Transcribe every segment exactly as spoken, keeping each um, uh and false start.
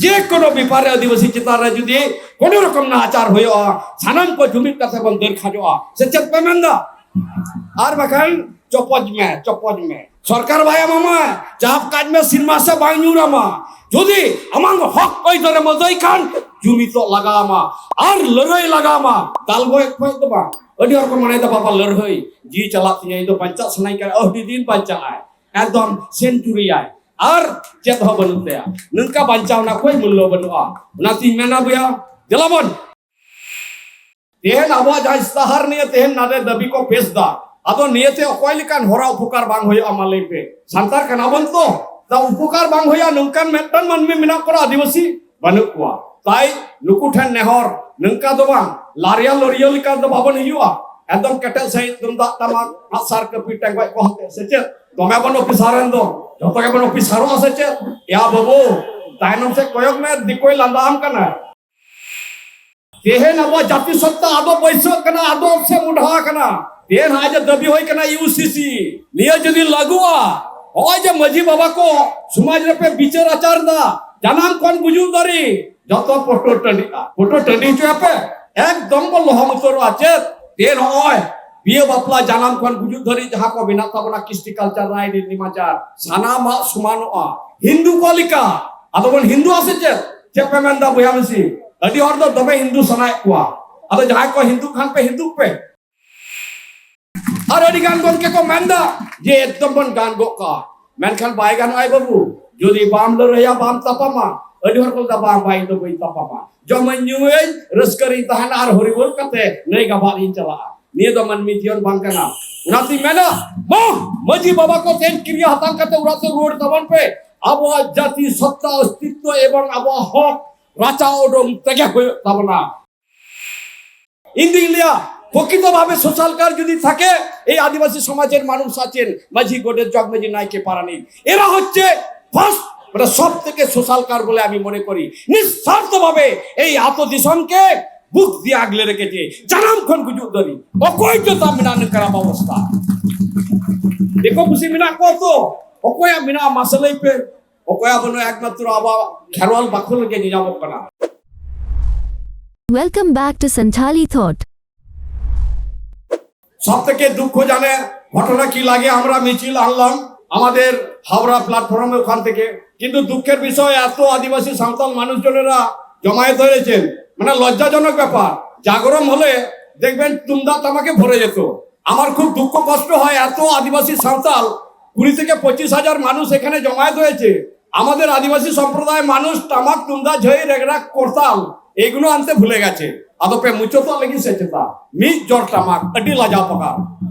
ᱡᱮᱠᱳᱱᱳ ᱵᱮᱯᱟᱨ ᱨᱮ ᱟᱹᱫᱤᱵᱟᱹᱥᱤ ᱪᱮᱛᱟᱱ ᱨᱮ ᱡᱩᱫᱤ ᱠᱳᱱᱳ ᱨᱚᱠᱚᱢ ᱱᱟᱦᱟᱪᱟᱨ ᱦᱩᱭᱩᱜᱼᱟ, ᱥᱟᱱᱟᱢ ᱠᱚ ᱡᱩᱢᱤᱫ ᱠᱟᱛᱮ ᱵᱚᱱ ᱫᱟᱹᱲ ᱠᱷᱟᱡᱚᱜᱼᱟ᱾ ᱥᱮ ᱪᱮᱫ ᱯᱮ ᱢᱮᱱᱫᱟ? ᱟᱨ ᱵᱟᱠᱷᱟᱱ ᱪᱚᱯᱚᱡ ᱢᱮ, ᱪᱚᱯᱚᱡ ᱢᱮ᱾ ᱥᱚᱨᱠᱟᱨ ᱵᱟᱭ ᱮᱢᱟᱢᱟ, ᱪᱟᱯ ᱠᱟᱡ ᱢᱮ, ᱥᱤᱨᱢᱟ ᱥᱮ ᱵᱟᱝ ᱧᱩᱨ ᱟᱢᱟ᱾ ᱡᱩᱫᱤ ᱟᱢᱟᱜ ᱦᱚᱠ ᱟᱹᱭᱫᱟᱹᱨ ᱮᱢ ᱟᱹᱫᱟᱹᱭ ᱠᱷᱟᱱ ᱡᱩᱢᱤᱫᱚᱜ ᱞᱟᱜᱟᱣ ᱟᱢᱟ ᱟᱨ ᱞᱟᱹᱲᱦᱟᱹᱭ ᱞᱟᱜᱟᱣ ᱟᱢᱟ᱾ ᱫᱟᱞ ᱜᱚᱡ ᱠᱷᱚᱡ ᱫᱚ ᱵᱟᱝ᱾ ᱟᱹᱰᱤ ᱦᱚᱲ ᱠᱚ ᱢᱚᱱᱮᱭᱮᱫᱟ, ᱵᱟᱵᱟ ᱞᱟᱹᱲᱦᱟᱹᱭ, ᱡᱤᱣᱤ ᱪᱟᱞᱟᱜ ᱛᱤᱧᱟ, ᱤᱧ ᱫᱚ ᱵᱟᱧᱪᱟᱜ ᱥᱟᱱᱟᱧ ᱠᱟᱱᱟ, ᱟᱹᱰᱤ ᱫᱤᱱ ᱵᱟᱧᱪᱟᱜ ᱟᱭ, ᱮᱠᱫᱚᱢ ᱥᱮᱱᱪᱩᱨᱤᱭᱟᱭ, ᱟᱨ ᱪᱮᱫ ᱦᱚᱸ ᱵᱟᱹᱱᱩᱜ ᱛᱟᱭᱟ᱾ ᱱᱚᱝᱠᱟ ᱵᱟᱧᱪᱟᱣ ᱨᱮᱱᱟᱜ ᱠᱳᱭ ᱢᱩᱞᱞᱚ ᱵᱟᱹᱱᱩᱜᱼᱟ᱾ ᱚᱱᱟᱛᱤᱧ ᱢᱮᱱᱟ ᱵᱚᱭᱦᱟ, ᱫᱮᱞᱟ ᱵᱚᱱ, ᱛᱮᱦᱮᱧ ᱟᱵᱚᱣᱟᱜ ᱡᱟᱦᱟᱸ ᱤᱥᱛᱟᱦᱟᱨ ᱱᱤᱭᱮ ᱛᱮᱦᱮᱧ ᱱᱟᱰᱮ ᱫᱟᱹᱵᱤ ᱠᱚ ᱯᱮᱥ ᱫᱟ, ᱟᱫᱚ ᱱᱤᱭᱟᱹᱛᱮ ᱚᱠᱚᱭ ᱞᱮᱠᱟᱱ ᱦᱚᱲᱟᱜ ᱩᱯᱚᱠᱟᱨ ᱵᱟᱝ ᱦᱩᱭᱩᱜᱼᱟ? ᱢᱟ ᱞᱟᱹᱭ ᱯᱮ, ᱥᱟᱱᱛᱟᱲ ᱠᱟᱱᱟ ᱵᱚᱱ ᱛᱚ, ᱛᱟ ᱩᱯᱚᱠᱟᱨ ᱵᱟᱝ ᱦᱩᱭᱩᱜᱼᱟ? ᱱᱚᱝᱠᱟᱱ ᱢᱤᱫᱴᱟᱝ ᱢᱟᱹᱱᱢᱤ ᱢᱮᱱᱟᱜ ᱠᱚᱣᱟ ᱟᱹᱫᱤᱵᱟᱹᱥᱤ? ᱵᱟᱹᱱᱩᱜ ᱠᱚᱣᱟ᱾ ᱛᱟᱭ ᱱᱩᱠᱩ ᱴᱷᱮᱱ ᱱᱮᱦᱚᱨ, ᱱᱚᱝᱠᱟ ᱫᱚ ᱵᱟᱝ, ᱞᱟᱨᱤᱭᱟ ᱞᱟᱹᱨᱤᱭᱟᱹ ᱞᱮᱠᱟ ᱫᱚ ᱵᱟᱵᱚᱱ ᱦᱤᱡᱩᱜᱼᱟ᱾ ᱮᱠᱫᱚᱢ ᱠᱮᱴᱮᱡ ᱥᱟᱺᱦᱤᱡ ᱛᱩᱢᱫᱟᱜ ᱴᱟᱢᱟᱠ ᱟᱜᱼᱥᱟᱨ ᱠᱟᱹᱯᱤ ᱴᱮᱸᱜᱚᱡ ᱠᱚ ᱦᱟᱛᱮ, ᱥᱮ ᱪᱮᱫ? ᱫᱚᱢᱮ ᱵᱚᱱ ᱚᱯᱷᱤᱥᱟᱨ ᱮᱱ ᱫᱚ, ᱡᱚᱛᱚ ᱜᱮᱵᱚᱱ ᱚᱯᱷᱤᱥᱟᱨᱚᱜᱼᱟ ᱥᱮ ᱪᱮᱫ? ᱮᱭᱟ ᱵᱟᱹᱵᱩ, ᱛᱟᱭᱱᱚᱢ ᱥᱮᱫ ᱠᱚᱭᱚᱜ ᱢᱮ, ᱫᱤᱠᱩᱭ ᱞᱟᱸᱫᱟ ᱟᱢ ᱠᱟᱱᱟ᱾ ᱛᱮᱦᱮᱧ ᱟᱵᱚᱣᱟᱜ ᱡᱟᱹᱛᱤ ᱥᱚᱛᱛᱟ ᱟᱫᱚ ᱵᱟᱹᱭᱥᱟᱹᱜ ᱠᱟᱱᱟ, ᱟᱫᱚ ᱥᱮ ᱢᱩᱰᱷᱟ ᱟᱠᱟᱱᱟ᱾ ᱛᱮᱦᱮᱧ ᱦᱟᱸᱜ ᱡᱮ ᱫᱟᱹᱵᱤ ᱦᱩᱭ ᱠᱟᱱᱟ ᱤᱭᱩ ᱥᱤ ᱥᱤ, ᱱᱤᱭᱟᱹ ᱡᱩᱫᱤ ᱞᱟᱹᱜᱩᱜᱼᱟ, ᱱᱚᱜᱼᱚᱭ ᱡᱮ ᱢᱟᱹᱡᱷᱤ ᱵᱟᱵᱟ ᱠᱚ ᱥᱚᱢᱟᱡᱽ ᱨᱮᱯᱮ ᱵᱤᱪᱟᱹᱨ ᱟᱪᱟᱨ ᱫᱟ, ᱡᱟᱱᱟᱢ ᱠᱷᱚᱱ ᱜᱩᱡᱩᱜ ᱫᱷᱟᱹᱨᱤᱡ ᱡᱚᱛᱚ ᱯᱳᱴᱳ ᱴᱟᱺᱰᱤᱜᱼᱟ, ᱯᱳᱴᱳ ᱴᱟᱺᱰᱤ ᱦᱚᱪᱚᱭᱟᱯᱮ, ᱮᱠᱫᱚᱢ ᱵᱚ ᱞᱚᱦᱚᱢ ᱩᱛᱟᱹᱨᱚᱜᱼᱟ᱾ ᱪᱮᱫ? ᱛᱮᱦᱮᱧ ᱱᱚᱜᱼᱚᱭ ᱵᱤᱭᱟᱹ ᱵᱟᱯᱞᱟ ᱡᱟᱱᱟᱢ ᱠᱷᱚᱱ ᱜᱩᱡᱩᱜ ᱫᱷᱟᱹᱨᱤᱡ ᱡᱟᱦᱟᱸ ᱠᱚ ᱢᱮᱱᱟᱜ ᱛᱟᱵᱚᱱᱟ, ᱠᱤᱥᱴᱤ ᱠᱟᱞᱪᱟᱨ, ᱨᱟᱭ ᱨᱤᱛ ᱱᱮᱢᱟᱪᱟᱨ, ᱥᱟᱱᱟᱢᱟᱜ ᱥᱚᱢᱟᱱᱚᱜᱼᱟ ᱦᱤᱱᱫᱩ ᱠᱚ ᱞᱮᱠᱟ᱾ ᱟᱫᱚ ᱵᱚᱱ ᱦᱤᱱᱫᱩᱜᱼᱟ ᱥᱮ ᱪᱮᱫ? ᱪᱮᱫ ᱯᱮ ᱢᱮᱱᱫᱟ ᱵᱚᱭᱦᱟ ᱢᱤᱥᱤ? ᱟᱹᱰᱤ ᱦᱚᱲ ᱫᱚ ᱫᱚᱢᱮ ᱦᱤᱱᱫᱩ ᱥᱟᱱᱟᱭᱮᱫ ᱠᱚᱣᱟ᱾ ᱟᱫᱚ ᱡᱟᱦᱟᱸᱭ ᱠᱚ ᱦᱤᱱᱫᱩᱜ ᱠᱷᱟᱱ ᱯᱮ ᱦᱤᱱᱫᱩᱜ ᱯᱮ᱾ ᱟᱨ ᱟᱹᱰᱤ ᱜᱟᱱ ᱜᱚᱢᱠᱮ ᱠᱚ ᱢᱮᱱᱫᱟ ᱡᱮ ᱮᱠᱫᱚᱢ ᱵᱚᱱ ᱜᱟᱱ ᱜᱚᱜ ᱠᱟᱜᱼᱟ, ᱢᱮᱱᱠᱷᱟᱱ ᱵᱟᱭ ᱜᱟᱱᱚᱜᱼᱟ ᱵᱟᱹᱵᱩ᱾ ᱡᱩᱫᱤ ᱵᱟᱢ ᱞᱟᱹᱲᱦᱟᱹᱭᱟ, ᱵᱟᱢ ᱛᱟᱯᱟᱢᱟ, ᱟᱹᱰᱤ ᱦᱚᱲ ᱠᱚ ᱢᱮᱛᱟ, "ᱵᱟᱝ, ᱵᱟᱝ, ᱤᱧ ᱫᱚ ᱵᱟᱹᱧ ᱛᱟᱯᱟᱢᱟ, ᱡᱚᱢᱟᱹᱧ ᱧᱩᱭᱟᱹᱧ, ᱨᱟᱹᱥᱠᱟᱹ ᱨᱤᱧ ᱛᱟᱦᱮᱱᱟ ᱟᱨ ᱦᱚᱨᱤᱵᱚᱞ ᱠᱟᱛᱮ ᱱᱟᱹᱭ ᱜᱟᱵᱟᱜ ᱤᱧ ᱪᱟᱞᱟᱜᱼᱟ᱾" ᱱᱤᱭᱟᱹ ᱫᱚ ᱢᱟᱹᱱᱢᱤ ᱡᱤᱭᱚᱱ ᱵᱟᱝ ᱠᱟᱱᱟ᱾ ᱚᱱᱟᱛᱤᱧ ᱢᱮᱱᱟ, ᱢᱟ ᱢᱟᱹᱡᱷᱤ ᱵᱟᱵᱟ ᱠᱚ ᱛᱮᱦᱮᱧ ᱠᱤᱨᱭᱟᱹ ᱦᱟᱛᱟᱝ ᱠᱟᱛᱮ ᱚᱲᱟᱜ ᱛᱮ ᱨᱩᱣᱟᱹᱲ ᱛᱟᱵᱚᱱ ᱯᱮ᱾ ᱟᱵᱚᱣᱟᱜ ᱡᱟᱹᱛᱤ ᱥᱚᱛᱛᱟ, ᱚᱥᱛᱤᱛᱣᱚ ᱮᱵᱚᱝ ᱟᱵᱚᱣᱟᱜ ᱦᱚᱠ ᱨᱟᱪᱟ ᱩᱰᱩᱝ ᱛᱮᱜᱮ ᱦᱩᱭᱩᱜ ᱛᱟᱵᱚᱱᱟ। ᱤᱧ ᱫᱩᱧ ᱞᱟᱹᱭᱟ, প্রকৃতভাবে সোশ্যাল কার যদি থাকে, এই আদিবাসী সমাজের মানুষ আছেন, মাঝি, গোডের, জগমাঝি, নাইকে, পারানি, এরা হচ্ছে ফার্স্ট, মানে সব থেকে সোশ্যাল কার বলে আমি মনে করি। নিঃস্বার্থভাবে এই আত দিশমকে বুক দিয়ে আগলে রেখেছে, ᱡᱟᱱᱟᱢ ᱠᱷᱚᱱ ᱜᱩᱡᱩᱜ ᱫᱷᱟᱹᱨᱤᱡ᱾ ᱚᱠᱚᱭ ᱪᱚ ᱛᱟᱢ ᱢᱮᱱᱟᱜ ᱱᱚᱝᱠᱟᱱᱟᱜ ᱵᱮᱵᱚᱥᱛᱷᱟ? ᱫᱤᱠᱩ ᱯᱩᱥᱤ ᱢᱮᱱᱟᱜ ᱠᱚᱣᱟ ᱛᱚ? ᱚᱠᱚᱭᱟᱜ ᱢᱮᱱᱟᱜᱼᱟ ᱢᱟᱥᱮ ᱞᱟᱹᱭ ᱯᱮ? ᱚᱠᱚᱭᱟᱜ ᱵᱟᱹᱱᱩᱜᱼᱟ, ᱮᱠᱢᱟᱛᱨᱚ ᱟᱵᱚᱣᱟᱜ ᱠᱷᱮᱨᱣᱟᱞ ᱵᱟᱠᱷᱳᱞ ᱨᱮᱜᱮ ᱧᱮᱧᱟᱢᱚᱜ ᱠᱟᱱᱟ᱾ Welcome back to Santhali Thought. সব থেকে দুঃখ জানে ঘটনা কি লাগে, আমরা মিছিল আনলাম আমাদের হাওড়া প্ল্যাটফর্মে ওখান থেকে, কিন্তু দুঃখের বিষয় এত আদিবাসী সাঁওতাল মানুষজনেরা জমায়েত হয়েছেন, মানে লজ্জাজনক ব্যাপার। জাগরণ হলে দেখবেন তুমদাগ তামাকে ভরে যেত। আমার খুব দুঃখ কষ্ট হয়, এত আদিবাসী সাঁওতাল, কুড়ি থেকে পঁচিশ হাজার মানুষ এখানে জমায়েত হয়েছে, আমাদের আদিবাসী সম্প্রদায় মানুষ টামাক তুমদাগ ঝাই রেগড়া করতাল এগুলো আনতে ভুলে গেছে। ᱟᱫᱚ ᱯᱮ ᱢᱩᱪᱟᱹᱫᱚᱜ ᱞᱟᱹᱜᱤᱫ ᱥᱮ ᱪᱮᱛᱟ? ᱢᱤᱫ ᱡᱚᱨ ᱴᱟᱢᱟᱠ, ᱟᱹᱰᱤ ᱞᱟᱡᱟᱣ ᱯᱟᱠᱟ᱾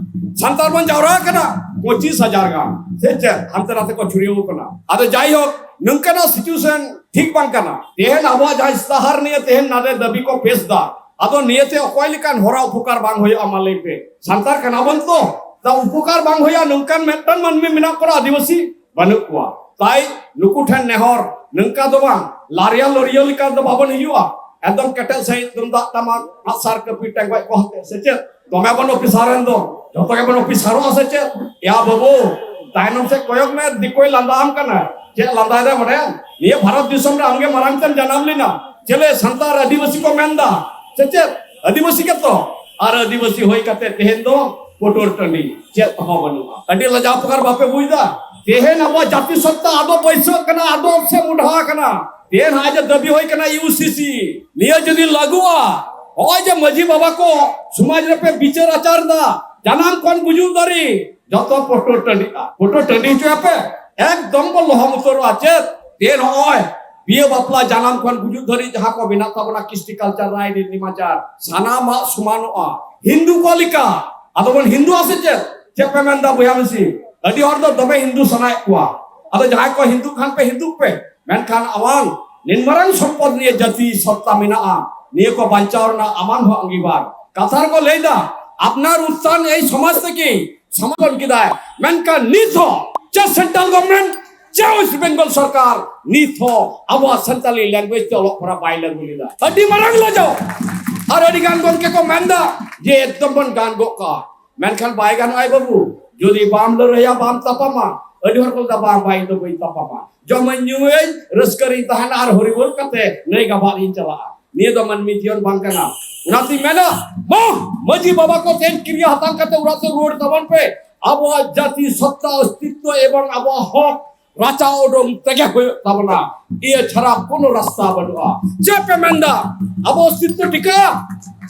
ᱥᱟᱱᱛᱟᱲ ᱵᱚᱱ ᱡᱟᱣᱨᱟ ᱟᱠᱟᱱᱟ ᱯᱚᱸᱪᱤᱥ ᱦᱟᱡᱟᱨ ᱜᱟᱱ, ᱥᱮ ᱪᱮᱫ? ᱦᱟᱱᱛᱮ ᱱᱟᱛᱮ ᱠᱚ ᱪᱷᱩᱲᱭᱟᱹᱣ ᱠᱟᱱᱟ᱾ ᱟᱫᱚ ᱡᱟᱭᱦᱳᱠ, ᱱᱚᱝᱠᱟᱱᱟᱜ situation ᱴᱷᱤᱠ ᱵᱟᱝ ᱠᱟᱱᱟ᱾ ᱛᱮᱦᱮᱧ ᱟᱵᱚᱣᱟᱜ ᱡᱟᱦᱟᱸ ᱤᱥᱛᱟᱦᱟᱨ ᱱᱤᱭᱮ ᱛᱮᱦᱮᱧ ᱱᱟᱰᱮ ᱫᱟᱹᱵᱤ ᱠᱚ ᱯᱮᱥ ᱫᱟ, ᱟᱫᱚ ᱱᱤᱭᱟᱹᱛᱮ ᱚᱠᱚᱭ ᱞᱮᱠᱟᱱ ᱦᱚᱲᱟᱜ ᱩᱯᱚᱠᱟᱨ ᱵᱟᱝ ᱦᱩᱭᱩᱜᱼᱟ? ᱢᱟ ᱞᱟᱹᱭ ᱯᱮ᱾ ᱥᱟᱱᱛᱟᱲ ᱠᱟᱱᱟ ᱵᱚᱱ ᱛᱚ, ᱫᱟ ᱩᱯᱚᱠᱟᱨ ᱵᱟᱝ ᱦᱩᱭᱩᱜᱼᱟ? ᱱᱚᱝᱠᱟᱱ ᱢᱤᱫᱴᱟᱝ ᱢᱟᱹᱱᱢᱤ ᱢᱮᱱᱟᱜ ᱠᱚᱣᱟ ᱟᱹᱫᱤᱵᱟᱹᱥᱤ? ᱵᱟᱹᱱᱩᱜ ᱠᱚᱣᱟ᱾ ᱛᱟᱭ ᱱᱩᱠᱩ ᱴᱷᱮᱱ ᱱᱮᱦᱚᱨ, ᱱᱚᱝᱠᱟ ᱫᱚ ᱵᱟᱝ, ᱞᱟᱨᱭᱟ ᱞᱚᱨᱭᱟ ᱞᱮᱠᱟ ᱫᱚ ᱵᱟᱵᱚᱱ ᱦᱤᱡᱩᱜᱼᱟ᱾ ᱮᱠᱫᱚᱢ ᱠᱮᱴᱮᱡ ᱥᱟᱺᱦᱤᱡ ᱛᱩᱢᱫᱟᱜ ᱴᱟᱢᱟᱠ, ᱟᱜᱼᱥᱟᱨ, ᱠᱟᱹᱯᱤ, ᱴᱮᱸᱜᱚᱡ ᱠᱚ ᱦᱟᱛᱮ, ᱥᱮ ᱪᱮᱫ? ᱫᱚᱢᱮ ᱵᱚᱱ ᱚᱯᱷᱤᱥᱟᱨ ᱮᱱ ᱫᱚ, ᱡᱚᱛᱚ ᱜᱮᱵᱚᱱ ᱚᱯᱷᱤᱥᱟᱨᱚᱜᱼᱟ ᱥᱮ ᱪᱮᱫ? ᱭᱟ ᱵᱟᱹᱵᱩ, ᱛᱟᱭᱱᱚᱢ ᱥᱮᱫ ᱠᱚᱭᱚᱜ ᱢᱮ, ᱫᱤᱠᱩᱭ ᱞᱟᱸᱫᱟ ᱟᱢ ᱠᱟᱱᱟ᱾ ᱪᱮᱫ ᱞᱟᱸᱫᱟᱭ ᱫᱟᱭ ᱵᱟᱰᱟᱭᱟᱢ? ᱱᱤᱭᱟᱹ ᱵᱷᱟᱨᱚᱛ ᱫᱤᱥᱚᱢ ᱨᱮ ᱟᱢᱜᱮ ᱢᱟᱨᱟᱝ ᱛᱮᱢ ᱡᱟᱱᱟᱢ ᱞᱮᱱᱟ᱾ ᱪᱮᱞᱮ ᱥᱟᱱᱛᱟᱲ ᱟᱹᱫᱤᱵᱟᱹᱥᱤ ᱠᱚ ᱢᱮᱱᱫᱟ, ᱥᱮ ᱪᱮᱫ? ᱟᱹᱫᱤᱵᱟᱹᱥᱤ ᱜᱮᱛᱚ᱾ ᱟᱨ ᱟᱹᱫᱤᱵᱟᱹᱥᱤ ᱦᱩᱭ ᱠᱟᱛᱮ ᱛᱮᱦᱮᱧ ᱫᱚ ᱯᱩᱴᱩᱨ ᱴᱟᱺᱰᱤ, ᱪᱮᱫ ᱦᱚᱸ ᱵᱟᱹᱱᱩᱜᱼᱟ᱾ ᱟᱹᱰᱤ ᱞᱟᱡᱟᱣ ᱯᱟᱠᱟᱨ ᱵᱟᱯᱮ ᱵᱩᱡᱽ ᱫᱟ? ᱛᱮᱦᱮᱧ ᱟᱵᱚᱣᱟᱜ ᱡᱟᱹᱛᱤ ᱥᱚᱛᱛᱟ ᱟᱫᱚ ᱵᱟᱹᱭᱥᱟᱹᱜ ᱠᱟᱱᱟ, ᱟᱫᱚ ᱥᱮ ᱢᱩᱰᱷᱟ ᱟᱠᱟᱱᱟ᱾ ᱛᱮᱦᱮᱧ ᱦᱟᱸᱜ ᱡᱮ ᱫᱟᱹᱵᱤ ᱦᱩᱭ ᱠᱟᱱᱟ ᱤᱭᱩ ᱥᱤ ᱥᱤ, ᱱᱤᱭᱟᱹ ᱡᱩᱫᱤ ᱞᱟᱹᱜᱩᱜᱼᱟ, ᱦᱚᱸᱜᱼᱚᱭ ᱡᱮ ᱢᱟᱹᱡᱷᱤ ᱵᱟᱵᱟ ᱠᱚ ᱥᱚᱢᱟᱡᱽ ᱨᱮᱯᱮ ᱵᱤᱪᱟᱹᱨ ᱟᱪᱟᱨ ᱫᱟ, ᱡᱟᱱᱟᱢ ᱠᱷᱚᱱ ᱜᱩᱡᱩᱜ ᱫᱷᱟᱹᱨᱤᱡ ᱡᱚᱛᱚ ᱯᱩᱴᱩᱨ ᱴᱟᱺᱰᱤᱜᱼᱟ, ᱯᱩᱴᱩᱨ ᱴᱟᱺᱰᱤ ᱦᱚᱪᱚᱭᱟᱯᱮ, ᱮᱠᱫᱚᱢ ᱵᱚ ᱞᱚᱦᱚᱢ ᱩᱛᱟᱹᱨᱚᱜᱼᱟ᱾ ᱪᱮᱫ? ᱛᱮᱦᱮᱧ ᱦᱚᱸᱜᱼᱚᱭ ᱵᱤᱭᱟᱹ ᱵᱟᱯᱞᱟ ᱡᱟᱱᱟᱢ ᱠᱷᱚᱱ ᱜᱩᱡᱩᱜ ᱫᱷᱟᱹᱨᱤᱡ ᱡᱟᱦᱟᱸ ᱠᱚ ᱢᱮᱱᱟᱜ ᱛᱟᱵᱚᱱᱟ, ᱠᱨᱤᱥᱴᱤ ᱠᱟᱞᱪᱟᱨ, ᱨᱟᱭᱨᱤᱛ, ᱱᱮᱢᱟᱪᱟᱨ, ᱥᱟᱱᱟᱢᱟᱜ ᱥᱚᱢᱟᱱᱚᱜᱼᱟ ᱦᱤᱱᱫᱩ ᱠᱚ ᱞᱮᱠᱟ᱾ ᱟᱫᱚ ᱵᱚᱱ ᱦᱤᱱᱫᱩᱜᱼᱟ ᱥᱮ ᱪᱮᱫ? ᱪᱮᱫ ᱯᱮ ᱢᱮᱱᱫᱟ ᱵᱚᱭᱦᱟ ᱢᱤᱥᱤ? ᱟᱹᱰᱤ ᱦᱚᱲ ᱫᱚ ᱫᱚᱢᱮ ᱦᱤᱱᱫᱩ ᱥᱟᱱᱟᱭᱮᱫ ᱠᱚᱣᱟ᱾ ᱟᱫᱚ ᱡᱟᱦᱟᱸᱭ ᱠᱚ ᱦᱤᱱᱫᱩᱜ ᱠᱷᱟᱱ ᱯᱮ ᱦᱤᱱᱫᱩᱜ ᱯᱮ, ᱢᱮᱱᱠᱷᱟᱱ ᱟᱣᱟᱝ ᱱᱤᱱ ᱢᱟᱨᱟᱝ ᱥᱚᱢᱯᱚᱫ ᱱᱤᱭᱮ ᱡᱟᱹᱛᱤ ᱥᱚᱛᱛᱟ ᱢᱮᱱᱟᱜᱼᱟ, ᱱᱤᱭᱟᱹ ᱠᱚ ᱵᱟᱧᱪᱟᱣ ᱨᱮᱱᱟᱜ ᱟᱢᱟᱝ ᱦᱚᱸ ᱟᱸᱜᱤᱵᱷᱟᱨ᱾ ᱠᱟᱛᱷᱟ ᱨᱮᱠᱚ ᱞᱟᱹᱭᱫᱟ, ᱟᱯᱱᱟᱨ ᱩᱛᱛᱷᱟᱱ ᱮᱭ ᱥᱚᱢᱟᱡᱽ ᱛᱷᱮᱠᱮ ᱥᱚᱢᱟᱫᱷᱟᱱ ᱠᱮᱫᱟᱭ, ᱢᱮᱱᱠᱷᱟᱱ ᱱᱤᱛ ᱦᱚᱸ ᱪᱮ ᱥᱮᱱᱴᱨᱟᱞ ᱜᱚᱵᱷᱚᱨᱱᱢᱮᱱᱴ ᱪᱮ ᱳᱭᱮᱥᱴ ᱵᱮᱝᱜᱚᱞ ᱥᱚᱨᱠᱟᱨ ᱱᱤᱛ ᱦᱚᱸ ᱟᱵᱚᱣᱟᱜ ᱥᱟᱱᱛᱟᱞᱤ ᱞᱮᱝᱜᱩᱭᱮᱡᱽ ᱛᱮ ᱚᱞᱚᱜ ᱯᱟᱲᱦᱟᱜ ᱵᱟᱭ ᱞᱟᱹᱜᱩ ᱞᱮᱫᱟ᱾ ᱟᱹᱰᱤ ᱢᱟᱨᱟᱝ ᱞᱟᱡᱟᱣ᱾ ᱟᱨ ᱟᱹᱰᱤ ᱜᱟᱱ ᱜᱚᱢᱠᱮ ᱠᱚ ᱢᱮᱱᱫᱟ ᱡᱮ ᱮᱠᱫᱚᱢ ᱵᱚᱱ ᱜᱟᱱ ᱜᱚᱜ ᱠᱟᱜᱼᱟ, ᱢᱮᱱᱠᱷᱟᱱ ᱵᱟᱭ ᱜᱟᱱᱚᱜᱼᱟ ᱵᱟᱹᱵᱩ᱾ ᱡᱩᱫᱤ ᱵᱟᱢ ᱞᱟᱹᱲᱦᱟᱹᱭᱟ, ᱵᱟᱢ ᱛᱟᱯᱟᱢᱟ, ᱟᱹᱰᱤ ᱦᱚᱲ ᱠᱚ ᱞᱟᱹᱭᱫᱟ, "ᱵᱟᱝ, ᱵᱟᱝ, ᱤᱧ ᱫᱚ ᱵᱟᱹᱧ ᱛᱟᱯᱟᱢᱟ, ᱡᱚᱢᱟᱹᱧ ᱧᱩᱭᱟᱹᱧ, ᱨᱟᱹᱥᱠᱟᱹ ᱨᱤᱧ ᱛᱟᱦᱮᱱᱟ ᱟᱨ ᱦᱚᱨᱤᱵᱚᱞ ᱠᱟᱛᱮ ᱱᱟᱹᱭ ᱜᱟᱵᱷᱟᱜ ᱨᱤᱧ ᱪᱟᱞᱟᱜᱼᱟ᱾" ᱱᱤᱭᱟᱹ ᱫᱚ ᱢᱟᱹᱱᱢᱤ ᱡᱤᱭᱚᱱ ᱵᱟᱝ ᱠᱟᱱᱟ᱾ ᱚᱱᱟᱛᱤᱧ ᱢᱮᱱᱟ, ᱢᱟ ᱢᱟᱹᱡᱷᱤ ᱵᱟᱵᱟ ᱠᱚ ᱴᱷᱮᱱ ᱠᱤᱨᱭᱟᱹ ᱦᱟᱛᱟᱣ ᱠᱟᱛᱮ ᱚᱲᱟᱜ ᱛᱮ ᱨᱩᱣᱟᱹᱲ ᱛᱟᱵᱚᱱ ᱯᱮ᱾ ᱟᱵᱚᱣᱟᱜ ᱡᱟᱹᱛᱤ ᱥᱚᱛᱛᱟ, ᱚᱥᱛᱤᱛᱛᱚ ᱮᱵᱚᱝ ᱟᱵᱚᱣᱟᱜ ᱦᱚᱠ ᱨᱟᱪᱟᱣ ᱩᱰᱩᱝ ᱛᱮᱜᱮ ᱦᱩᱭᱩᱜ ᱛᱟᱵᱚᱱᱟ᱾ ᱤᱭᱟᱹ ᱪᱷᱟᱲᱟ ᱠᱳᱱᱳ ᱨᱟᱥᱛᱟ ᱵᱟᱹᱱᱩᱜᱼᱟ᱾ ᱪᱮᱫ ᱯᱮ ᱢᱮᱱᱫᱟ? ᱟᱵᱚ ᱚᱥᱛᱤᱛᱛᱚ ᱴᱤᱠᱟᱹᱜᱼᱟ?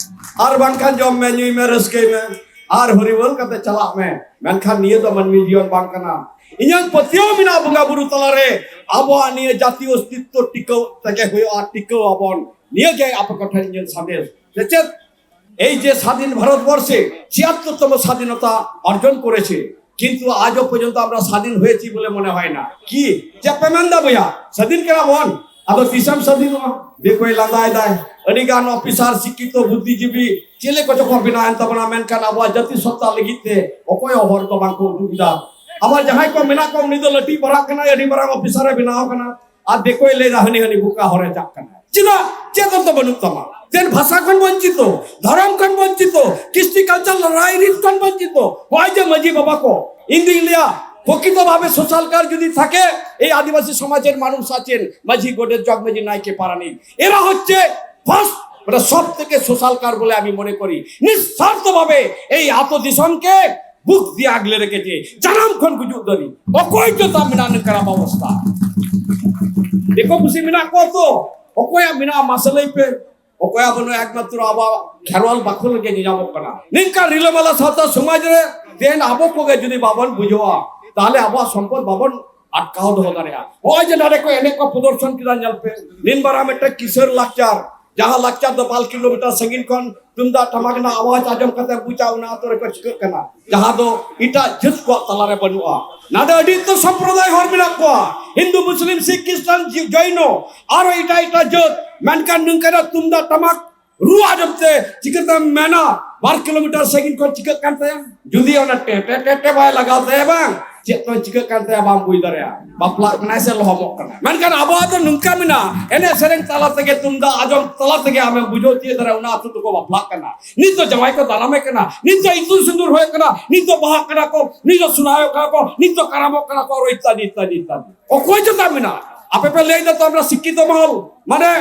ᱟᱨ ᱵᱟᱝᱠᱷᱟᱱ ᱡᱚᱢ ᱢᱮ, ᱧᱩᱭ ᱢᱮ, ᱨᱟᱹᱥᱠᱟᱹᱭ ᱢᱮ ᱟᱨ ᱦᱚᱨᱤᱵᱚᱞ ᱠᱟᱛᱮ ᱪᱟᱞᱟᱜ ᱢᱮ᱾ ᱢᱮᱱᱠᱷᱟᱱ ᱱᱤᱭᱟᱹ ᱫᱚ ᱢᱟᱹᱱᱢᱤ ᱡᱤᱭᱚᱱ ᱵᱟᱝ ᱠᱟᱱᱟ᱾ ᱤᱧᱟᱹᱜ ᱯᱟᱹᱛᱭᱟᱹᱣ ᱢᱮᱱᱟᱜᱼᱟ, ᱵᱚᱸᱜᱟ ᱵᱩᱨᱩ ᱛᱟᱞᱟᱨᱮ ᱟᱵᱚᱣᱟᱜ ᱱᱤᱭᱟᱹ ᱡᱟᱹᱛᱤ ᱚᱥᱛᱤᱛᱛᱚ ᱴᱤᱠᱟᱹᱣ ᱛᱮᱜᱮ ᱦᱩᱭᱩᱜᱼᱟ, ᱴᱤᱠᱟᱹᱣ ᱟᱵᱚᱱ᱾ ᱱᱤᱭᱟᱹ ᱜᱮ ᱟᱯᱮ ᱠᱚᱴᱷᱮᱱ ᱤᱧᱟᱹᱜ ᱥᱟᱸᱫᱮᱥ᱾ ᱥᱮ ᱪᱮᱫ? ᱮᱭ ᱡᱮ স্বাধীন ভারতবর্ষে ছিয়াত্তরতম স্বাধীনতা অর্জন করেছে, কিন্তু আজও পর্যন্ত আমরা স্বাধীন হয়েছি বলে মনে হয় না। কি যে পেমেন্ট দা বইয়া স্বাধীন কেন বল? আদো দিশাম স্বাধীন ᱱᱚᱣᱟ ᱫᱤᱠᱩᱭ ᱞᱟᱸᱫᱟᱭᱮᱫᱟᱭ᱾ ᱟᱹᱰᱤᱜᱟᱱ ᱚᱯᱷᱤᱥᱟᱨ, ᱥᱤᱠᱠᱷᱤᱛᱚ, ᱵᱩᱫᱽᱫᱷᱤᱡᱤᱵᱤ, ᱪᱮᱞᱮ ᱠᱚᱪᱚ ᱠᱚ ᱵᱮᱱᱟᱣᱮᱱ ᱛᱟᱵᱚᱱᱟ, ᱢᱮᱱᱠᱷᱟᱱ ᱟᱵᱚᱣᱟᱜ ᱡᱟᱹᱛᱤ ᱥᱚᱛᱛᱟ ᱞᱟᱹᱜᱤᱫ ᱛᱮ ᱚᱠᱚᱭ ᱦᱚᱸ ᱦᱚᱨ ᱫᱚ ᱵᱟᱝᱠᱚ ᱩᱫᱩᱜ ᱮᱫᱟ᱾ ᱟᱵᱟᱨ ᱡᱟᱦᱟᱸᱭ ᱠᱚ ᱢᱮᱱᱟᱜ ᱠᱚᱣᱟ, ᱩᱱᱤ ᱫᱚ ᱞᱟᱹᱴᱤᱡ ᱯᱟᱲᱦᱟᱜ ᱠᱟᱱᱟᱭ, ᱟᱹᱰᱤ ᱢᱟᱨᱟᱝ ᱚᱯᱷᱤᱥᱟᱨ ᱮ ᱵᱮᱱᱟᱣ ᱠᱟᱱᱟ, ᱟᱨ ᱫᱤᱠᱩᱭ ᱞᱟᱹᱭᱫᱟ, ᱦᱟᱹᱱᱤ ᱦᱟᱹᱱᱤ ᱵᱚᱠᱟ ᱦᱚᱨᱮ ᱪᱟᱜ ᱠᱟᱱᱟ᱾ ᱪᱮᱫᱟᱜ? ᱪᱮᱫ ᱦᱚᱸ ᱛᱚ ᱵᱟᱹᱱᱩᱜ ᱛᱟᱢᱟ᱾ ᱪᱮᱫ ᱵᱷᱟᱥᱟ ᱠᱷᱚᱱ ᱵᱚᱧᱪᱤᱛᱚ, ᱫᱷᱚᱨᱚᱢ ᱠᱷᱚᱱ ᱵᱚᱧᱪᱤᱛᱚ, ᱠᱨᱤᱥᱴᱤ ᱠᱟᱞᱪᱟᱨ ᱨᱟᱭᱨᱤᱛ ᱠᱷᱚᱱ ᱵᱚᱧᱪᱤᱛᱚ᱾ ᱱᱚᱜᱼᱚᱭ ᱡᱮ ᱢᱟᱹᱡᱷᱤ ᱵᱟᱵᱟ ᱠᱚ, ᱤᱧ ᱫᱩᱧ ᱞᱟᱹᱭᱟ, ᱯᱨᱚᱠᱤᱛᱚ ᱵᱷᱟᱵᱮ ᱥᱳᱥᱟᱞ ᱠᱟᱨ ᱡᱩᱫᱤ ᱛᱷᱟᱠᱮ, ᱮᱭ ᱟᱹᱫᱤᱵᱟᱹᱥᱤ ᱥᱚᱢᱟᱡᱽ ᱨᱮᱱ ᱢᱟᱱᱩᱥ ᱟᱪᱮᱱ, ᱢᱟᱹᱡᱷᱤ, ᱜᱚᱰᱮᱛ, ᱡᱚᱜᱽ ᱢᱟᱹᱡᱷᱤ, ᱱᱟᱭᱠᱮ, ᱯᱟᱨᱟᱱᱤᱠ, এরা হচ্ছে ফার্স্ট, মানে সব থেকে সোশ্যাল কার বলে আমি মনে করি। নিঃস্বার্থ ভাবে এই আত দিশামকে বুক দিয়ে আগলে রেখেছে, ᱡᱟᱱᱟᱢ ᱠᱷᱚᱱ ᱜᱩᱡᱩᱜ ᱫᱷᱟᱹᱨᱤᱡ ᱚᱠᱚᱭ ᱪᱚ ᱛᱟᱢ ᱢᱮᱱᱟᱜ ᱱᱚᱝᱠᱟᱱ ᱚᱵᱚᱥᱛᱟ᱾ ᱫᱤᱠᱩ ᱯᱩᱥᱤ ᱢᱮᱱᱟᱜ ᱠᱚᱣᱟ ᱛᱚ, ᱚᱠᱚᱭᱟᱜ ᱢᱮᱱᱟᱜᱼᱟ ᱢᱟᱥᱮ ᱞᱟᱹᱭ ᱯᱮ? ᱚᱠᱚᱭᱟᱜ ᱵᱟᱹᱱᱩᱜᱼᱟ? ᱮᱠᱢᱟᱛᱨᱚ ᱟᱵᱚᱣᱟᱜ ᱠᱷᱮᱨᱣᱟᱞ ᱵᱟᱠᱷᱳᱞ ᱨᱮᱜᱮ ᱧᱮᱧᱟᱢᱚᱜ ᱠᱟᱱᱟ᱾ ᱱᱤᱝᱠᱟ ᱨᱤᱞᱟᱹᱢᱟᱞᱟ ᱥᱟᱶᱛᱟ ᱥᱚᱢᱟᱡᱽ ᱨᱮ ᱛᱮᱦᱮᱧ ᱟᱵᱚ ᱠᱚᱜᱮ ᱡᱩᱫᱤ ᱵᱟᱵᱚᱱ ᱵᱩᱡᱷᱟᱹᱣᱟ, ᱛᱟᱦᱞᱮ ᱟᱵᱚᱣᱟᱜ ᱥᱚᱢᱯᱚᱫ ᱵᱟᱵᱚᱱ ᱟᱴᱠᱟᱣ ᱫᱚᱦᱚ ᱫᱟᱲᱮᱭᱟᱜᱼᱟ᱾ ᱱᱚᱜᱼᱚᱭ ᱡᱮ ᱱᱚᱰᱮ ᱠᱚ ᱮᱱᱮᱡ ᱠᱚ ᱯᱨᱚᱫᱚᱨᱥᱚᱱ ᱠᱮᱫᱟ, ᱧᱮᱞ ᱯᱮ, ᱱᱤᱱᱵᱟᱨᱟ ᱢᱤᱫᱴᱮᱱ ᱠᱤᱥᱟᱹᱬ ᱞᱟᱠᱪᱟᱨ, ᱡᱟᱦᱟᱸ ᱞᱟᱠᱪᱟᱨ ᱫᱚ ᱵᱟᱨ ᱠᱤᱞᱳᱢᱤᱴᱟᱨ ᱥᱟᱺᱜᱤᱧ ᱠᱷᱚᱱ ᱛᱩᱢᱫᱟᱜ ᱴᱟᱢᱟᱠ ᱨᱮᱱᱟᱜ ᱟᱣᱟᱡᱽ ᱟᱸᱡᱚᱢ ᱠᱟᱛᱮ ᱵᱩᱡᱟ ᱚᱱᱟ ᱟᱛᱳ ᱨᱮᱠᱚ ᱪᱤᱠᱟᱹᱜ ᱠᱟᱱᱟ, ᱡᱟᱦᱟᱸ ᱫᱚ ᱮᱴᱟᱜ ᱡᱟᱹᱛ ᱠᱚᱣᱟᱜ ᱛᱟᱞᱟᱨᱮ ᱵᱟᱹᱱᱩᱜᱼᱟ᱾ ᱱᱚᱰᱮ ᱟᱹᱰᱤ ᱩᱛᱟᱹᱨ ᱥᱚᱢᱯᱨᱚᱫᱟᱭ ᱦᱚᱲ ᱢᱮᱱᱟᱜ ᱠᱚᱣᱟ, ᱦᱤᱱᱫᱩ, ᱢᱩᱥᱞᱤᱢ, ᱥᱤᱠᱷ, ᱠᱷᱨᱤᱥᱴᱟᱱ, ᱡᱤ-, ᱡᱚᱭᱱᱚ, ᱟᱨᱚ ᱮᱴᱟᱜ ᱮᱴᱟᱜ ᱡᱟᱹᱛ, ᱢᱮᱱᱠᱷᱟᱱ ᱱᱚᱝᱠᱟᱱᱟᱜ ᱛᱩᱢᱫᱟᱜ ᱴᱟᱢᱟᱠ ᱨᱩ ᱟᱸᱡᱚᱢ ᱛᱮ ᱪᱤᱠᱟᱹᱛᱮᱢ ᱢᱮᱱᱟ ᱵᱟᱨ ᱠᱤᱞᱳᱢᱤᱴᱟᱨ ᱥᱟᱺᱜᱤᱧ ᱠᱷᱚᱱ ᱪᱤᱠᱟᱹᱜ ᱠᱟᱱ ᱛᱟᱭᱟ? ᱡᱩᱫᱤ ᱚᱱᱟ ᱴᱮ ᱴᱮ ᱴᱮ ᱴᱮ ᱵᱟᱭ ᱞᱟᱜᱟᱣ ᱛᱟᱭᱟ ᱵᱟᱝ, ᱪᱮᱫ ᱠᱚ ᱪᱤᱠᱟᱹᱜ ᱠᱟᱱ ᱛᱟᱭᱟ ᱵᱟᱢ ᱵᱩᱡᱽ ᱫᱟᱲᱮᱭᱟᱜᱼᱟ᱾ ᱵᱟᱯᱞᱟᱜ ᱠᱟᱱᱟᱭ ᱥᱮ ᱞᱚᱦᱚᱢᱚᱜ ᱠᱟᱱᱟᱭ᱾ ᱢᱮᱱᱠᱷᱟᱱ ᱟᱵᱚᱣᱟᱜ ᱫᱚ ᱱᱚᱝᱠᱟ ᱢᱮᱱᱟᱜᱼᱟ, ᱮᱱᱮᱡ ᱥᱮᱨᱮᱧ ᱛᱟᱞᱟ ᱛᱮᱜᱮ, ᱛᱩᱢᱫᱟᱜ ᱟᱸᱡᱚᱢ ᱛᱟᱞᱟ ᱛᱮᱜᱮ ᱟᱢᱮᱢ ᱵᱩᱡᱷᱟᱹᱣ ᱛᱤᱭᱳᱜ ᱫᱟᱲᱮᱭᱟᱜᱼᱟ, ᱚᱱᱟ ᱟᱹᱛᱩ ᱫᱚᱠᱚ ᱵᱟᱯᱞᱟᱜ ᱠᱟᱱᱟ᱾ ᱱᱤᱛ ᱫᱚ ᱡᱟᱶᱟᱭ ᱠᱚ ᱫᱟᱨᱟᱢᱮ ᱠᱟᱱᱟ, ᱱᱤᱛ ᱫᱚ ᱤᱛᱩᱱ ᱥᱤᱸᱫᱩᱨ ᱦᱩᱭᱩᱜ ᱠᱟᱱᱟ, ᱱᱤᱛ ᱫᱚ ᱵᱟᱦᱟᱜ ᱠᱟᱱᱟ ᱠᱚ, ᱱᱤᱛ ᱫᱚ ᱥᱚᱨᱦᱟᱭᱚᱜ ᱠᱟᱱᱟ ᱠᱚ, ᱱᱤᱛ ᱫᱚ ᱠᱟᱨᱟᱢᱚᱜ ᱠᱟᱱᱟ ᱠᱚ, ᱟᱨᱚ ᱤᱛᱛᱟᱫᱤ, ᱤᱛᱛᱟᱫᱤ, ᱤᱛᱛᱟᱫᱤ᱾ ᱚᱠᱚᱭ ᱪᱮᱛᱟᱱ ᱢᱮᱱᱟᱜᱼᱟ? ᱟᱯᱮ ᱯᱮ ᱞᱟᱹᱭ ᱫᱟ ᱛᱚ ᱟᱢᱨᱟ ᱥᱤᱠᱠᱷᱤᱛᱚ ᱢᱚᱦᱚᱞ, ᱢᱟᱱᱮ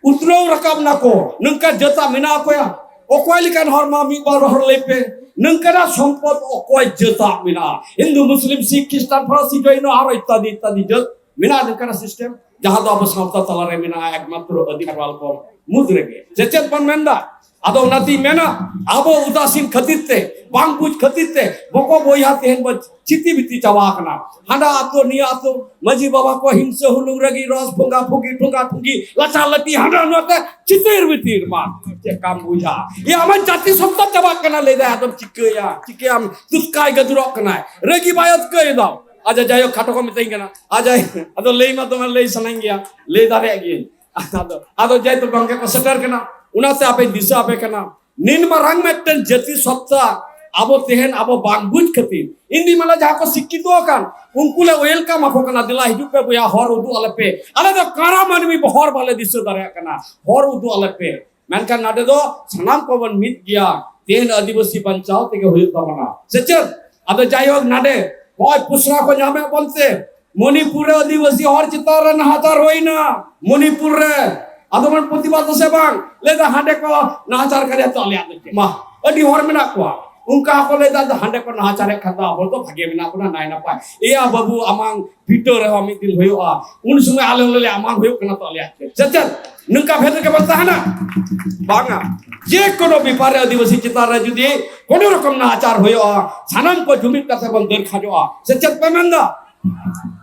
ᱩᱛᱱᱟᱹᱣ ᱨᱟᱠᱟᱵ ᱱᱟᱠᱚ, ᱱᱚᱝᱠᱟ ᱡᱟᱹᱛᱟᱜ ᱢᱮᱱᱟᱜ ᱚᱠᱚᱭᱟ? ᱚᱠᱚᱭ ᱞᱮᱠᱟᱱ ᱦᱚᱲ ᱢᱟ ᱢᱤᱫ ᱵᱟᱨ ᱦᱚᱲ ᱞᱟᱹᱭ ᱯᱮ, ᱱᱚᱝᱠᱟᱱᱟᱜ ᱥᱚᱢᱯᱚᱫ ᱚᱠᱚᱭ ᱡᱟᱹᱛᱟᱜ ᱢᱮᱱᱟᱜᱼᱟ? ᱦᱤᱱᱫᱩ, ᱢᱩᱥᱞᱤᱢ, ᱥᱤᱠᱷ, ᱠᱷᱨᱤᱥᱴᱟᱱ, ᱯᱷᱟᱨᱥᱤ, ᱡᱚᱭᱱᱚ, ᱟᱨᱚ ᱤᱛᱛᱟᱫᱤ ᱤᱛᱛᱟᱫᱤ ᱡᱟᱹᱛ ᱢᱮᱱᱟᱜᱼᱟ᱾ ᱱᱚᱝᱠᱟᱱᱟᱜ ᱥᱤᱥᱴᱮᱢ ᱡᱟᱦᱟᱸ ᱫᱚ ᱟᱵᱚ ᱥᱟᱶᱛᱟ ᱛᱟᱞᱟᱨᱮ ᱢᱮᱱᱟᱜᱼᱟ, ᱮᱠᱢᱟᱛᱨᱚ ᱟᱹᱫᱤ ᱠᱷᱮᱨᱣᱟᱞ ᱠᱚ ᱢᱩᱫᱽ ᱨᱮᱜᱮ᱾ ᱥᱮ ᱪᱮᱫ ᱵᱚᱱ ᱢᱮᱱᱫᱟ? ᱟᱫᱚ ᱚᱱᱟᱛᱤᱧ ᱢᱮᱱᱟ, ᱟᱵᱚ ᱩᱫᱟᱥᱤᱱ ᱠᱷᱟᱹᱛᱤᱨ ᱛᱮ, ᱵᱟᱝ ᱵᱩᱡᱽ ᱠᱷᱟᱹᱛᱤᱨ ᱛᱮ ᱵᱚᱠᱚ ᱵᱚᱭᱦᱟ ᱛᱮᱦᱮᱧ ᱵᱚ ᱪᱤᱛᱤ ᱵᱤᱛᱤ ᱪᱟᱵᱟ ᱟᱠᱟᱱᱟ᱾ ᱦᱟᱸᱰᱟ ᱟᱛᱳ ᱱᱤᱭᱟᱹ ᱟᱛᱳ ᱢᱟᱹᱡᱷᱤ ᱵᱟᱵᱟ ᱠᱚ ᱦᱤᱝᱥᱟᱹ ᱦᱩᱞᱩᱝ ᱨᱟᱹᱜᱤ ᱨᱚᱥ ᱯᱷᱩᱝᱜᱟ ᱯᱷᱩᱝᱜᱤ ᱴᱷᱩᱝᱜᱟ ᱴᱷᱩᱝᱜᱤ ᱞᱟᱪᱟ ᱞᱟᱹᱴᱤ ᱦᱟᱸᱰᱟ ᱱᱚᱛᱮ ᱪᱤᱛᱤᱨ ᱵᱤᱛᱤᱨ ᱢᱟ ᱪᱮᱫ ᱠᱟᱢ ᱵᱩᱡᱷᱟ? ᱤᱭᱟᱹ ᱟᱢᱟᱜ ᱡᱟᱹᱛᱤ ᱥᱚᱛᱛᱟ ᱪᱟᱵᱟᱜ ᱠᱟᱱᱟ, ᱞᱟᱹᱭ ᱫᱟᱭ ᱟᱫᱚᱢ ᱪᱤᱠᱟᱹᱭᱟ? ᱪᱤᱠᱟᱹᱭᱟᱢ? ᱛᱩᱥᱠᱟᱭ ᱜᱟᱹᱫᱩᱨᱚᱜ ᱠᱟᱱᱟᱭ, ᱨᱟᱹᱜᱤ ᱵᱟᱭ ᱟᱹᱛᱠᱟᱹᱭ ᱫᱟ᱾ ᱟᱪᱪᱷᱟ, ᱡᱟᱭᱦᱳᱠ, ᱠᱷᱟᱴᱚ ᱠᱚ ᱢᱤᱛᱟᱹᱧ ᱠᱟᱱᱟ᱾ ᱟᱪᱪᱷᱟ, ᱟᱫᱚ ᱞᱟᱹᱭ ᱢᱟ ᱫᱚᱢᱮ ᱞᱟᱹᱭ ᱥᱟᱱᱟᱧ ᱜᱮᱭᱟ, ᱞᱟᱹᱭ ᱫᱟᱲᱮᱭᱟᱜ ᱜᱤᱭᱟᱹᱧ᱾ ᱟᱫᱚ, ᱟᱫᱚ ᱡᱮᱦᱮᱛᱩ ᱜᱚᱢᱠᱮ ᱠᱚ ᱥᱮᱴᱮᱨ ᱠᱟᱱᱟ, ᱚᱱᱟᱛᱮ ᱟᱯᱮᱧ ᱫᱤᱥᱟᱹ ᱟᱯᱮ ᱠᱟᱱᱟ᱾ ᱱᱤᱱ ᱢᱟᱨᱟᱝ ᱢᱤᱫᱴᱮᱱ ᱡᱟᱹᱛᱤ ᱥᱚᱛᱛᱟ ᱟᱵᱚ ᱛᱮᱦᱮᱧ ᱟᱵᱚ ᱵᱟᱝ ᱵᱩᱡᱽ ᱠᱷᱟᱹᱛᱤᱨ, ᱤᱧ ᱫᱩᱧ ᱢᱮᱱᱟ ᱡᱟᱦᱟᱸ ᱠᱚ ᱥᱤᱠᱠᱷᱤᱛᱚ ᱟᱠᱟᱱ ᱩᱱᱠᱩ ᱞᱮ welcome ᱟᱠᱚ ᱠᱟᱱᱟ, ᱫᱮᱞᱟ ᱦᱤᱡᱩᱜ ᱯᱮ ᱵᱚᱭᱦᱟ, ᱦᱚᱨ ᱩᱫᱩᱜ ᱟᱞᱮ ᱯᱮ᱾ ᱟᱞᱮ ᱫᱚ ᱠᱟᱬᱟ ᱢᱟᱹᱱᱢᱤ ᱦᱚᱨ ᱵᱟᱞᱮ ᱫᱤᱥᱟᱹ ᱫᱟᱲᱮᱭᱟᱜ ᱠᱟᱱᱟ, ᱦᱚᱨ ᱩᱫᱩᱜ ᱟᱞᱮ ᱯᱮ᱾ ᱢᱮᱱᱠᱷᱟᱱ ᱱᱟᱰᱮ ᱫᱚ ᱥᱟᱱᱟᱢ ᱠᱚᱵᱚᱱ ᱢᱤᱫ ᱜᱮᱭᱟ, ᱛᱮᱦᱮᱧ ᱟᱹᱫᱤᱵᱟᱹᱥᱤ ᱵᱟᱧᱪᱟᱣ ᱛᱮᱜᱮ ᱦᱩᱭᱩᱜ ᱛᱟᱵᱚᱱᱟ, ᱥᱮ ᱪᱮᱫ? ᱟᱫᱚ ᱡᱟᱭᱦᱳᱠ, ᱱᱟᱰᱮ ᱱᱚᱜᱼᱚᱭ ᱯᱩᱥᱲᱟ ᱠᱚ ᱧᱟᱢᱮᱫ ᱵᱚᱱ ᱛᱮ ᱢᱚᱱᱤᱯᱩᱨ ᱨᱮ ᱟᱹᱫᱤᱵᱟᱹᱥᱤ ᱦᱚᱲ ᱪᱮᱛᱟᱱ ᱨᱮ ᱱᱟᱦᱟᱪᱟᱨ ᱦᱩᱭᱱᱟ᱾ ᱢᱚᱱᱤᱯᱩᱨ ᱨᱮ ᱟᱫᱚ ᱵᱚᱱ ᱯᱨᱚᱛᱤᱵᱟᱫ ᱥᱮ ᱵᱟᱝ? ᱞᱟᱹᱭ ᱫᱟ ᱦᱟᱸᱰᱮ ᱠᱚ ᱱᱟᱦᱟᱪᱟᱨ ᱠᱟᱫᱮᱭᱟ ᱛᱚ ᱟᱞᱮᱭᱟᱜ ᱫᱚ ᱪᱮᱫ? ᱢᱟ, ᱟᱹᱰᱤ ᱦᱚᱲ ᱢᱮᱱᱟᱜ ᱠᱚᱣᱟ ᱚᱱᱠᱟ ᱦᱚᱸᱠᱚ ᱞᱟᱹᱭ ᱫᱟ, ᱦᱟᱸᱰᱮ ᱠᱚ ᱱᱟᱦᱟᱪᱟᱨᱮᱫ ᱠᱷᱟᱱ ᱫᱚ ᱟᱵᱚ ᱫᱚ ᱵᱷᱟᱜᱮ ᱢᱮᱱᱟᱜ ᱵᱚᱱᱟ, ᱱᱟᱭ ᱱᱟᱯᱟᱭ᱾ ᱮᱭᱟ ᱵᱟᱹᱵᱩ, ᱟᱢᱟᱝ ᱵᱷᱤᱴᱟᱹ ᱨᱮᱦᱚᱸ ᱢᱤᱫ ᱫᱤᱱ ᱦᱩᱭᱩᱜᱼᱟ, ᱩᱱ ᱥᱚᱢᱚᱭ ᱟᱞᱮ ᱦᱚᱸᱞᱮ ᱞᱟᱹᱭᱟ ᱟᱢᱟᱝ ᱦᱩᱭᱩᱜ ᱠᱟᱱᱟ ᱛᱚ ᱟᱞᱮᱭᱟᱜ ᱪᱮᱫ? ᱥᱮ ᱪᱮᱫ? ᱱᱚᱝᱠᱟ ᱵᱷᱮᱫ ᱨᱮᱜᱮ ᱵᱚᱱ ᱛᱟᱦᱮᱱᱟ? ᱵᱟᱝᱟ᱾ ᱡᱮ ᱠᱳᱱᱳ ᱵᱮᱯᱟᱨ ᱨᱮ ᱟᱹᱫᱤᱵᱟᱹᱥᱤ ᱪᱮᱛᱟᱱ ᱨᱮ ᱡᱩᱫᱤ ᱠᱳᱱᱳ ᱨᱚᱠᱚᱢ ᱱᱟᱦᱟᱪᱟᱨ ᱦᱩᱭᱩᱜᱼᱟ, ᱥᱟᱱᱟᱢ ᱠᱚ ᱡᱩᱢᱤᱫ ᱠᱟᱛᱮ ᱵᱚᱱ ᱫᱟᱹᱲ ᱠᱷᱟᱡᱚᱜᱼᱟ, ᱥᱮ ᱪᱮᱫ ᱯᱮ ᱢᱮᱱᱫᱟ?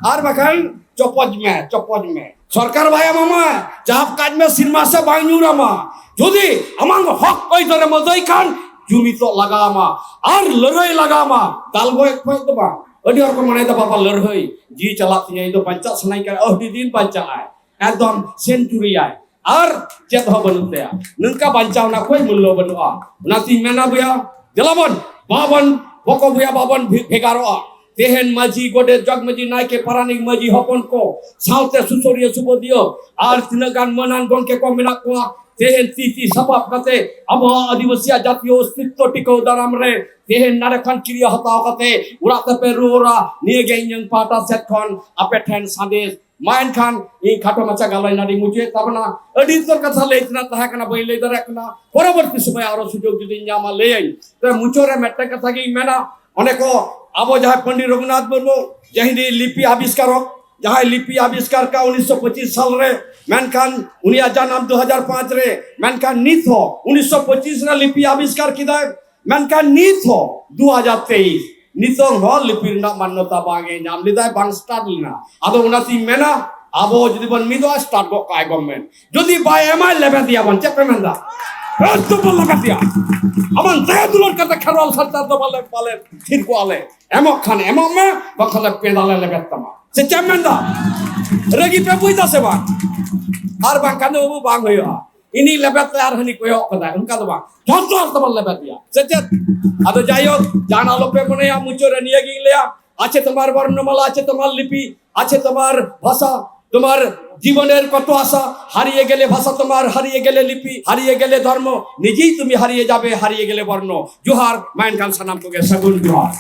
ᱟᱨ ᱵᱟᱠᱷᱟᱱ ᱪᱚᱯᱚᱡ ᱢᱮ, ᱪᱚᱯᱚᱡ ᱢᱮ, ᱥᱚᱨᱠᱟᱨ ᱵᱟᱭ ᱮᱢᱟᱢᱟ, ᱪᱟᱯ ᱠᱟᱡ ᱢᱮ, ᱥᱤᱱᱢᱟ ᱥᱮ ᱵᱟᱝ ᱧᱩᱨ ᱟᱢᱟ᱾ ᱡᱩᱫᱤ ᱟᱢᱟᱝ ᱦᱚᱠ ᱟᱹᱭᱫᱟᱹᱨᱮᱢ ᱟᱹᱫᱟᱹᱭ ᱠᱷᱟᱱ ᱡᱩᱢᱤᱫᱚᱜ ᱞᱟᱜᱟᱣ ᱟᱢᱟ ᱟᱨ ᱞᱟᱹᱲᱦᱟᱹᱭ ᱞᱟᱜᱟᱣ ᱟᱢᱟ᱾ ᱫᱟᱞ ᱜᱚᱡ ᱠᱷᱚᱡ ᱫᱚ ᱵᱟᱝ᱾ ᱟᱹᱰᱤ ᱦᱚᱲ ᱠᱚ ᱢᱚᱱᱮᱭᱮᱫᱟ, ᱵᱟᱵᱟ ᱞᱟᱹᱲᱦᱟᱹᱭ ᱡᱤᱣᱤ ᱪᱟᱞᱟᱜ ᱛᱤᱧᱟ, ᱤᱧ ᱫᱚ ᱵᱟᱧᱪᱟᱜ ᱥᱟᱱᱟᱧ ᱠᱟᱱᱟ, ᱟᱹᱰᱤ ᱫᱤᱱ ᱵᱟᱧᱪᱟᱜᱼᱟᱭ, ᱮᱠᱫᱚᱢ ᱥᱮᱱᱪᱩᱨᱤᱭᱟᱭ, ᱟᱨ ᱪᱮᱫ ᱦᱚᱸ ᱵᱟᱹᱱᱩᱜ ᱛᱟᱭᱟ᱾ ᱱᱚᱝᱠᱟ ᱵᱟᱧᱪᱟᱣ ᱨᱮᱱᱟᱜ ᱠᱳᱭ ᱢᱩᱞᱞᱚ ᱵᱟᱹᱱᱩᱜᱼᱟ᱾ ᱚᱱᱟᱛᱤᱧ ᱢᱮᱱᱟ ᱵᱚᱭᱦᱟ, ᱫᱮᱞᱟ ᱵᱚᱱ, ᱵᱟᱵᱚᱱ, ᱵᱚᱠᱚ ᱵᱚᱭᱦᱟ ᱵᱟᱵᱚᱱ ᱵᱷᱮ-, ᱵᱷᱮᱜᱟᱨᱚᱜᱼᱟ᱾ ᱛᱮᱦᱮᱧ ᱢᱟᱹᱡᱷᱤ, ᱜᱚᱰᱮᱛ, ᱡᱚᱜᱽ ᱢᱟᱹᱡᱷᱤ, ᱱᱟᱭᱠᱮ, ᱯᱟᱨᱟᱱᱤᱠ, ᱢᱟᱹᱡᱷᱤ ᱦᱚᱯᱚᱱ ᱠᱚ ᱥᱟᱶᱛᱮ ᱥᱩᱥᱟᱹᱨᱤᱭᱟᱹ, ᱥᱩᱵᱟᱹᱫᱤᱭᱟᱹ ᱟᱨ ᱛᱤᱱᱟᱹᱜ ᱜᱟᱱ ᱢᱟᱹᱱᱟᱱ ᱜᱚᱢᱠᱮ ᱠᱚ ᱢᱮᱱᱟᱜ ᱠᱚᱣᱟ, ᱛᱮᱦᱮᱧ ᱛᱤ ᱛᱤ ᱥᱟᱯᱟᱵ ᱠᱟᱛᱮ ᱟᱵᱚᱣᱟᱜ ᱟᱹᱫᱤᱵᱟᱹᱥᱤᱭᱟᱜ ᱡᱟᱹᱛᱤᱭᱚ ᱚᱥᱛᱤᱛᱛᱚ ᱴᱤᱠᱟᱹᱣ ᱫᱟᱨᱟᱢ ᱨᱮ ᱛᱮᱦᱮᱧ ᱱᱚᱰᱮ ᱠᱷᱚᱱ ᱠᱤᱨᱭᱟᱹ ᱦᱟᱛᱟᱣ ᱠᱟᱛᱮ ᱚᱲᱟᱜ ᱛᱮᱯᱮ ᱨᱩᱣᱟᱹᱲᱟ᱾ ᱱᱤᱭᱟᱹ ᱜᱮ ᱤᱧᱟᱹᱝ ᱯᱟᱦᱴᱟ ᱥᱮᱫ ᱠᱷᱚᱱ ᱟᱯᱮ ᱴᱷᱮᱱ ᱥᱟᱸᱫᱮᱥ᱾ ᱢᱟ ᱮᱱᱠᱷᱟᱱ ᱤᱧ ᱠᱷᱟᱴᱚ ᱢᱟᱪᱷᱟ ᱜᱟᱞᱚᱪ ᱱᱚᱰᱮᱧ ᱢᱩᱪᱟᱹᱫ ᱛᱟᱵᱚᱱᱟ᱾ ᱟᱹᱰᱤ ᱩᱛᱟᱹᱨ ᱠᱟᱛᱷᱟ ᱞᱟᱹᱭ ᱛᱮᱱᱟᱜ ᱛᱟᱦᱮᱸ ᱠᱟᱱᱟ, ᱵᱟᱹᱧ ᱞᱟᱹᱭ ᱫᱟᱲᱮᱭᱟᱜ ᱠᱟᱱᱟ᱾ ᱯᱚᱨᱚᱵᱚᱨᱛᱤ ᱥᱚᱢᱚᱭ ᱟᱨᱚ ᱥᱩᱡᱳᱜᱽ ᱡᱩᱫᱤᱧ ᱧᱟᱢᱟ ᱞᱟᱹᱭᱟᱹᱧ᱾ ᱛᱚ ᱢᱩᱪᱟᱹᱫ ᱨᱮ ᱢᱤᱫᱴᱮᱱ ᱠᱟᱛᱷᱟ ᱜᱤᱧ ᱢᱮᱱᱟ, ᱚᱱᱮ ᱠᱚ ᱟᱵᱚ ᱡᱟᱦᱟᱸᱭ ᱯᱚᱱᱰᱤᱛ ᱨᱚᱜᱷᱩᱱᱟᱛᱷ ᱢᱩᱨᱢᱩ, ᱡᱟᱦᱟᱸᱭ ᱞᱤᱯᱤ ᱟᱵᱤᱥᱠᱟᱨᱚᱠ, ᱡᱟᱦᱟᱸᱭ ᱞᱤᱯᱤ ᱟᱵᱤᱥᱠᱟᱨ ᱠᱟᱜ ᱩᱱᱤᱥᱥᱚ ᱯᱚᱸᱪᱤᱥ ᱥᱟᱞ ᱨᱮ, ᱢᱮᱱᱠᱷᱟᱱ ᱩᱱᱤᱭᱟᱜ ᱡᱟᱱᱟᱢ ᱫᱩ ᱦᱟᱡᱟᱨ ᱯᱟᱸᱪ ᱨᱮ, ᱢᱮᱱᱠᱷᱟᱱ ᱱᱤᱛ ᱦᱚᱸ ᱩᱱᱤᱥᱥᱚ ᱯᱚᱸᱪᱤᱥ ᱨᱮ ᱞᱤᱯᱤ ᱟᱵᱤᱥᱠᱟᱨ ᱠᱮᱫᱟᱭ, ᱢᱮᱱᱠᱷᱟᱱ ᱱᱤᱛ ᱦᱚᱸ ᱫᱩ ᱦᱟᱡᱟᱨ ᱛᱮᱭᱤᱥ, ᱱᱤᱛᱚᱝ ᱦᱚᱸ ᱞᱤᱯᱤ ᱨᱮᱱᱟᱜ ᱢᱟᱱᱱᱚᱛᱟ ᱵᱟᱝ ᱮ ᱧᱟᱢ ᱞᱮᱫᱟᱭ, ᱵᱟᱝ ᱥᱴᱟᱨᱴ ᱞᱮᱱᱟ᱾ ᱟᱫᱚ ᱚᱱᱟᱛᱤᱧ ᱢᱮᱱᱟ, ᱟᱵᱚ ᱡᱩᱫᱤ ᱵᱚᱱ ᱢᱤᱫᱚᱜᱼᱟ, ᱥᱴᱟᱨᱴ ᱜᱚᱫ ᱠᱟᱜᱼᱟᱭ ᱜᱚᱵᱷᱢᱮᱱᱴ᱾ ᱡᱩᱫᱤ ᱵᱟᱭ ᱮᱢᱟᱭ, ᱞᱮᱵᱮᱫ ᱮᱭᱟ ᱵᱚᱱ᱾ ᱪᱮᱫ ᱯᱮ ᱢᱮᱱᱫᱟ? ᱵᱮᱥ ᱫᱚᱵᱚᱱ ᱞᱮᱵᱮᱫ ᱮᱭᱟ᱾ ᱟᱵᱚᱱ ᱫᱟᱭᱟ ᱫᱩᱞᱟᱹᱲ ᱠᱟᱛᱮ ᱠᱷᱮᱨᱣᱟᱞ ᱥᱟᱱᱛᱟᱲ ᱫᱚ ᱵᱟᱞᱮ, ᱵᱟᱞᱮ ᱛᱷᱤᱨ ᱠᱚᱜᱼᱟ ᱞᱮ᱾ ᱮᱢᱚᱜ ᱠᱷᱟᱱ ᱮᱢᱚᱜ ᱢᱮ, ᱵᱟᱝᱠᱷᱟᱱ ᱞᱮ ᱯᱮᱸᱫᱟ ᱞᱮ ᱞᱮᱵᱮᱫ ᱛᱟᱢᱟ᱾ ᱥᱮ ᱪᱮᱫ ᱮᱢ ᱢᱮᱱᱫᱟ? ᱨᱟᱹᱜᱤ ᱯᱮ ᱵᱩᱡᱽ ᱫᱟ ᱥᱮ ᱵᱟᱝ? ᱟᱨ ᱵᱟᱝᱠᱷᱟᱱ ᱫᱚ ᱵᱟᱹᱵᱩ ᱵᱟᱝ ᱦᱩᱭᱩᱜᱼᱟ᱾ ᱤᱧᱤᱧ ᱞᱮᱵᱮᱫ ᱛᱟᱭᱟ ᱟᱨ ᱦᱟᱹᱱᱤ ᱠᱚᱭᱚᱜ ᱠᱟᱫᱟᱭ, ᱚᱱᱠᱟ ᱫᱚ ᱵᱟᱝ᱾ ᱡᱷᱚᱛᱚ ᱦᱚᱲ ᱛᱮᱵᱚᱱ ᱞᱮᱵᱮᱫ ᱮᱭᱟ᱾ ᱥᱮ ᱪᱮᱫ? ᱟᱫᱚ ᱡᱟᱭᱦᱳᱠ, ᱡᱟᱦᱟᱱ ᱟᱞᱚᱯᱮ ᱢᱚᱱᱮᱭᱟ, ᱢᱩᱪᱟᱹᱫ ᱨᱮ ᱱᱤᱭᱟᱹ ᱜᱤᱧ ᱞᱟᱹᱭᱟ, আছে তোমার বর্ণমালা, আছে তোমার লিপি, আছে তোমার ভাষা, তোমার জীবনের কত আশা। হারিয়ে গেলে ভাষা তোমার, হারিয়ে গেলে লিপি, হারিয়ে গেলে ধর্ম, নিজেই তুমি হারিয়ে যাবে, হারিয়ে গেলে বর্ণ। জোহার। মা এনখাᱱ ᱥᱟᱱᱟᱢ ᱠᱚᱜᱮ ᱥᱟᱹᱜᱩᱱ ᱡᱚᱦᱟᱨ᱾